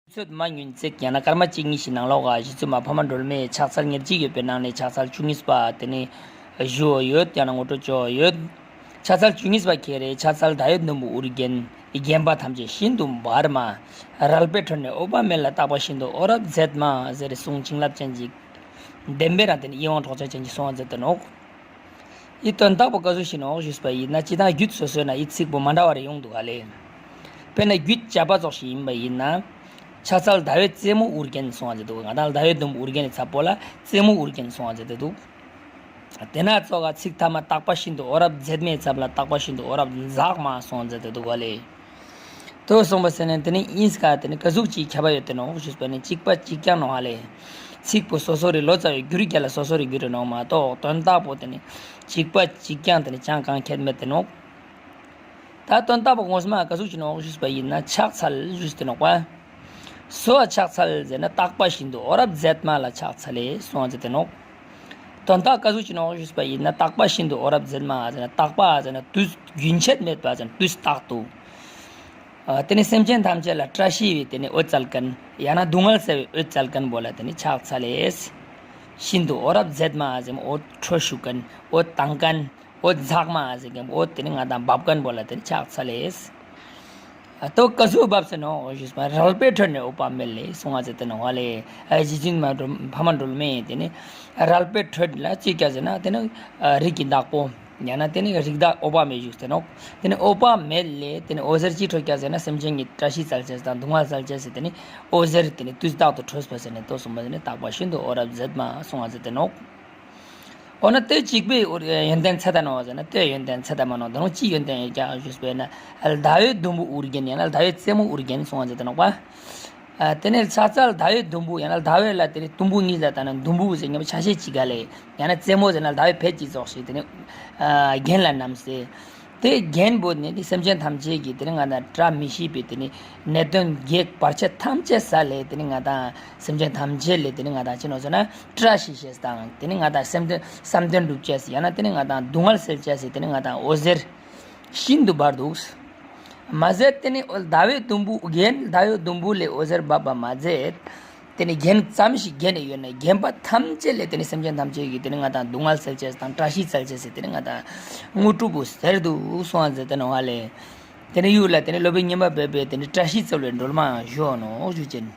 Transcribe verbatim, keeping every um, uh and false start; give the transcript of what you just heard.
ཚོད་མ་ཉུང་ཙིག་ཡང་ན་སྐར་མ་གཅིག་གཉིས་ཤིག་ནང་ལོགས་ཀ་གཞི་རྩའི་མ་ཕ་མ་སྒྲོལ་མས་ཕྱག་འཚལ་ཉེར་གཅིག་ཡོད་པའི་ནང་ནས་ཕྱག་འཚལ་བཅུ་གཉིས་པ་དེ་ནི་ཞུ་འོ་ཡོད། ཡང་ན་ངོ་སྤྲོད་བྱོ་འོ་ཡོད། ཕྱག་འཚལ་བཅུ་གཉིས་པ་ཁྱེད་རེ་ཕྱག་འཚལ་ཟླ་འོད་ཟླུམ་པོ་དབུ་རྒྱན། བརྒྱན་པ་ཐམས་ཅད་ཤིན་ཏུ་འབར་མ། རལ་པའི་ཁྲོད་ནས་འོད་དཔག་མེད་ལ་བཏགས་པ་ཤིན་ཏུ་འོད་རབ་མཛད་མ་ཟེར་གསུང་བྱིན་རླབས་ཅན་ཅིག་ལྡན་པའི་རང་དེ་ནི་ཡིད་དབང་འཕྲོག་བྱ་ཅན་གྱི་གསུང་བ་མཛད་དེ་ནོག་འི་དོན་དག་པོ་ག་ཟུག་ཞིག་ནོག་ཞུས་པ་ཡིན་ན། སྤྱིར་བཏང་རྒྱུད་སོ་སོའི་ནང་འི་ཚིག་པོ་མ་འདྲ་བ་རེ་ཡོང་འདུག་ག་ལེ། དཔེར་ན་རྒྱུད་བྱ་བ་ཙོགས་ཤིག་ཡིན་པ་ཡིན་ན། ཕྱག་འཚལ་ཟླ་འོད་རྩེ་མོ་དབུ་རྒྱན་གསུང་བ་མཛད་འདུག་ང་དང་ཟླ་འོད་ཟླུམ་པོ་དབུ་རྒྱན་ནི་ཚབ་པོ་ལ་རྩེ་མོ་དབུ་རྒྱན་གསུང་བ་མཛད་འདུག་དེ་ན་ཙོགས་ཀ་ཚིག་ཐ་མ་བཏགས་པ་ཤིན་ཏུ་འོད་རབ་མཛད་མའི་ཚབ་ལ་བཏགས་པ་ཤིན་ཏུ་འོད་རབ་འཛག་མ་གསུང་བ་མཛད་འདུག་ག་ལེ། དོ་གསུངས་པ་ཟེར་ནས་དེ་ནི་ཨིན་སྐ་དེ་ནི་ག་ཟུག་ཅིག་ཁྱབ་པ་ཡོད་དེ་ནོག་ཞུས་པ་ནི་གཅིག་པ་གཅིག་རྐྱང་ནོག་ཧ་ལེ། ཚིག་པོ་སོ་སོ་རེ་ལོ་ཙཱ་བའི་བསྒྱུར་རྒྱ་ལ་སོ་སོ་རེ་བསྒྱུར་རེ་ནོག་མ་གཏོགས་དོན་དག་པོ་དེ་ནི་གཅིག་པ་གཅིག་རྐྱང་དེ་ནི་ཅང་གང་ཁྱད་མེད་དེ་ནོག་ད་དོན་དག་པོ་ངོ་མ་ག་ཟུག་ཅིག་ནོག་ཞུས་པ་ཡིན་ན་ཕྱག་འཚལ་ཞུས་ཏེ་ནོག་པ། སོ་ཕྱག་འཚལ་ཟེར་ན་བཏགས་པ་ཤིན་ཏུ་འོད་རབ་མཛད་མ་ལ་ཕྱག་འཚལ་ལེ་གསུང་བ་མཛད་དེ་ནོག་དོན་དག་ག་ཟུག་ཅིག་ནོག་ཞུས་པ་ཡིན་ན་བཏགས་པ་ཤིན་ཏུ་འོད་རབ་མཛད་མ་ཟེར་ན་བཏགས་པ་ཟེར་ན་དུས་རྒྱུན་ཆད་མེད་པ་ཟེར་ན་དུས་རྟག་ཏུ། ཨ་དེ་ནི་སེམས་ཅན་ཐམས་ཅད་ལ་བཀྲ་ཤིས་པའི་དེ་ནི་འོད་སྩལ་མཁན་ཡང་ན་སྡུག་བསྔལ་སེལ་བའི་འོད་སྩལ་མཁན་པོ་ལ་དེ་ནི་ཕྱག་འཚལ་ལེ། ཤིན་ཏུ་འོད་རབ་མཛད་མ་ཟེར་ན་འོད་འཕྲོ་ཞུ་མཁན་འོད་བཏང་མཁན། འོད་འཛག་མ་ཟེར་མཁན་འོད་དེ་ནི་ང་དང་འབབ་མཁན་པོ་ལ་དེ་ནི་ཕྱག་འཚལ་ལེ། ཨ་དོ་ག་ཟུག་འབབ་ཟེར་ནོག་ཞུས་པ་རལ་པའི་ཁྲོད་ནས་འོད་དཔག་མེད་ལས་གསུང་བ་མཛད་དེ་ནོག་ཧ་ལེ། ཨ་རྗེ་བཙུན་མ་སྒྲོལ་ཕ་མ་སྒྲོལ་མས་དེ་ནི་རལ་པའི་ཁྲོད་ལ་ཅི་བྱ་ཟེར་ན་དེ་ནི་ཨ་རིགས་ཀྱི་བདག་པོ་ཡང་ན་དེ་ནི་རིགས་བདག་འོད་དཔག་མེད་བཞུགས་ཟེར་ནོག་དེ་ནི་འོད་དཔག་མེད་ལས་དེ་ནི་འོད་ཟེར་ཅི་འཕྲོ་བྱ་ཟེར་ན་སེམས་ཅན་གྱི་བཀྲ་ཤིས་སྩལ་ཅེས་དང་སྡུག་བསྔལ་སེལ་ཅེས་ཟེར་དེ་ནི་འོད་ཟེར་དེ་ནི་དུས་རྟག་ཏུ་འཕྲོས་པ་ཟེར་ནས་དོ་གསུངས་པ་ཟེར་ནས་བཏགས་པ་ཤིན་ཏུ་འོད་རབ་མཛད་མ་གསུང་བ་མཛད་དེ་ནོག་འོ་ན་དེ་གཅིག་པའི་ཡོན་ཏན་ཚད་ལྡན་ནོ་ཟེར་ན་དེ་ཡོན་ཏན་ཚད་ལྡན་མ་ནོ། དེ་རང་ཅི་ཡོན་ཏན་ཡོད་ཀྱང་ཞུས་པས་ན་ཟླ་འོད་ཟླུམ་པོ་དབུ་རྒྱན་ཡང་ན་ཟླ་འོད་རྩེ་མོ་དབུ་རྒྱན་གསུང་བ་མཛད་དེ་ནོག་པ། ཨ་དེ་ནས་ཕྱག་འཚལ་ཟླ་འོད་ཟླུམ་པོ་ཡང་ན་ཟླ་འོད་ལ་དེ་ནི་ཟླུམ་པོ་གཉིས་ལ་ད་ན་ཟླུམ་པོ་ཟེར་ཉམས་ཆ་ཤས་གཅིག་ག་ལས་ཡང་ན་རྩེ་མོ་ཟེར་ན་ཟླ་འོད་ཕེད་ཀྱི་ཙོགས་ཤིག་དེ་ནི་ཨ་རྒྱན་ལ་རྣམས་ཟེར། དེ་རྒྱན་པོ་ནི་དེ་སེམས་ཅན་ཐམས་ཅད་ཀྱི་དེ་ནི་ང་དང་བཀྲ་མི་ཤིས་པའི་དེ་ནི་གནད་དོན་བརྒྱད་བར་ཆད་ཐམས་ཅད་སེལ་ལས་དེ་ནི་ང་དང་སེམས་ཅན་ཐམས་ཅད་ལས་དེ་ནི་ང་དང་ཅི་ནོ་ཟེར་ན་བཀྲ་ཤིས་ཤེས་དང་དེ་ནི་ང་དང་སེམས་དོན་བསམ་དོན་འགྲུབ་ཅེས་ཡང་ན་དེ་ནི་ང་དང་སྡུག་བསྔལ་སེལ་ཅེས་དེ་ནི་ང་དང་འོད་ཟེར་ཤིན་ཏུ་འབར་འདུག་མ་ཟད་དེ་ནི་ཟླ་འོད་ཟླུམ་པོ་རྒྱན་ཟླ་འོད་ཟླུམ་པོ་ལས་འོད་ཟེར་འབབ་པ་མ་ཟད། དེ་ནི་རྒྱན་ཙམ་ཞིག་བརྒྱན་ནས་ཡོད་ན་རྒྱན་པ་ཐམས་ཅད་ལས་དེ་ནི་སེམས་ཅན་ཐམས་ཅད་ཀྱི་དེ་ནི་ང་དང་སྡུག་བསྔལ་སེལ་ཅེས་དང་བཀྲ་ཤིས་སྩལ་ཅེས་སི་དེ་ནི་ང་དང་དངོས་གྲུབ་པོ་ཟེར་འདུག་གསུང་བ་མཛད་དེ་ནོག་ཧ་ལེ། དེ་ནི་ཡུལ་ལ་དེ་ནི་སློབ་དཔོན་མཉན་པ་སྦས་པས་དེ་ནི་བཀྲ་ཤིས་སྩལ་བའི་སྒྲོལ་མ་ཡང་བཞུགས་ནོ་ཞུ་ཅན།